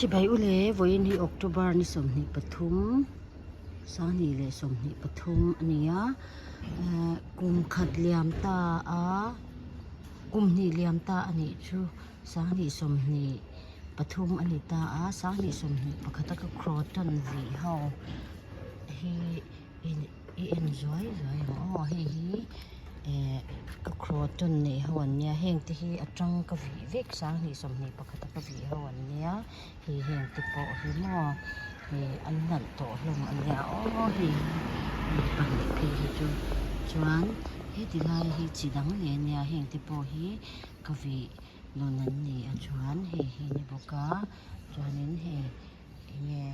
Chibai u le, vawiin hi October ni 23, 2023 a ni a, ehh kum khat liam ta a, kum hnih liam ta a nih chu 2023 a ni ta a, 2021 a ka croton vih ho hi. I en zuai zuai ang aw hei hi eh ka croton neih ho an nia heng te hi a tang ka vih vek 2021 a ka vih ho an nia hei heng te pawh hi maw ih an nalh tawh hlawm a nia aw hei hi pahnih phei hi chu chuan heti lai hi chi dang leh a nia heng te pawh hi ka vih nun an ni a chuan hei hi ni bawk a chuanin hei enge.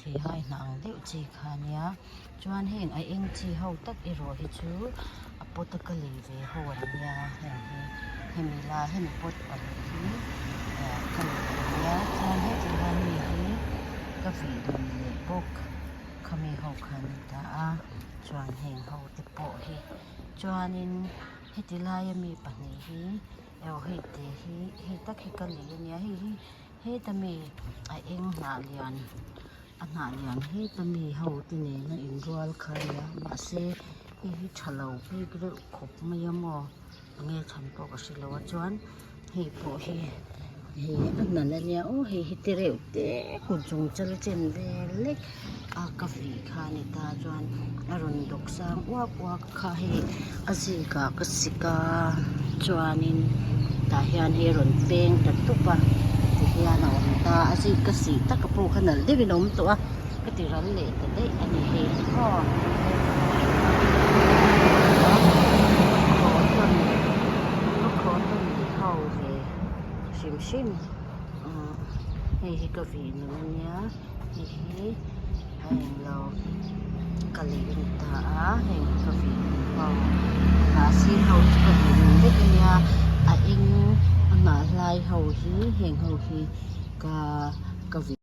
Theihai hnah ang deuh chi kha a nia chuan heng a eng chi ho tak erawh hi chu a pot a ka lei ve ho an nia heng hi hemi lai hemi pot pahnih hi ah ka lei an nia chuan heti lai mi hi ka vih dun leh bawk khami ho kha an ni ta a chuan heng ho te pawh hi chuanin heti laia mi pahnih hi aw hei te hi hei tak hi ka lei a nia hei hi. Heta mi a eng hnah lian a hnah lian heta mi ho te nena inrual kha a nia mahse hei hi tha lo bik reuh khawp mai a maw enge chhan pawh ka hre lo a chuan hei pawh hi hei a nalh a nia aw hei hi te reuh te kut zung chal chen vel lek a ka vih kha a ni ta chuan a rawn dawk sang uak uak kha hei a zik ah ka sik a chuanin tah hian hei a rawn peng ta tup a tihian a awm ta a zik ka sih tak a pawh kha nalh deuhin a awm tawh a ka ti ral leh ta daih a ni hei hi maw ho ve hrim hrim hei hi ka vih nun a nia. Hei hi a englo ka lei a ni ta a heng hi ka vih nun ho a sir ho chu ka vih nun vek a nia a eng a nghah hlai ho hi heng ho hi ka ka vih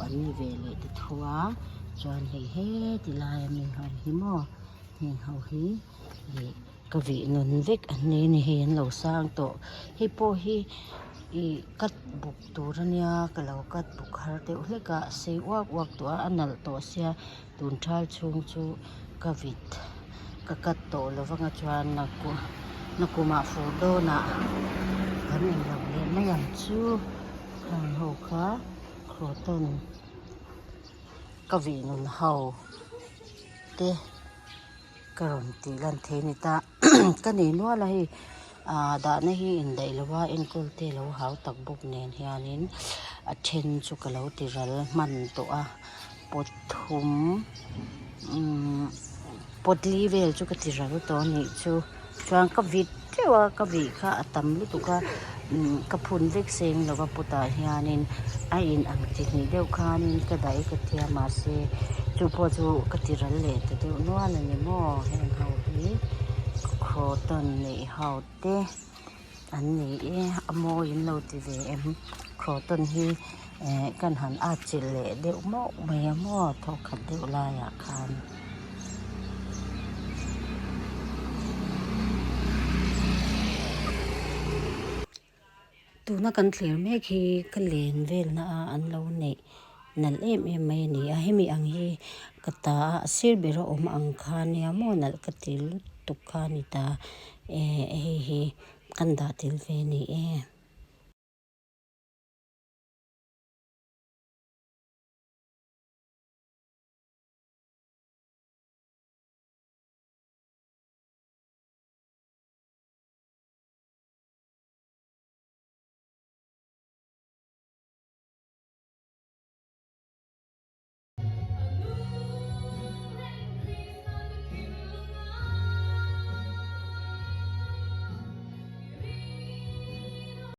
an ni ve leh ta tho a chuan hei heti lai a mi ho hi maw heng ho hi ih ka vih nun vek an ni a ni hei an lo sang tawh hei pawh hi ih cut buk tur a nia ka lo cut buk har deuh hlek a a sei uak uak tawh a a nalh tawh sia tun thal chhung chu ka vit ka cut tawh lo vang a chuan nakum nakumah fur dawnah kan englo leh mai ang chu heng ho kha croton ka vih nun ho te. Ka rawn tih lan thei a ni ta ka nei nual a hei ah dahna hi indaih lo a enkawl te lo hau tak bawk nen hianin a then chu ka lo ti ral hman tawh a pot thum umm pot li vel chu ka ti ral tawh a nih chu chuan ka vit teuh a ka vih kha a tam lutuk a umm ka phun vek seng lo va potah hianin a in ang chi hnih deuh khanin ka daih ka tia mahse chu pawh chu ka ti ral leh ta deuh nual a ni maw heng ho hi croton neih ho te an ni e a mawi in lo ti ve em croton hi eh kan han at chilh leh deuh mauh mai a maw thawkhat deuh laiah khan. Tuna kan thlir mek hi ka len velna a an lo neih nalh em em mai a ni a hemi ang hi ka ta a a sir ber a awm ang kha nia maw nalh ka ti lutuk kha a ni ta eh hei hi kan dah tel ve a ni e.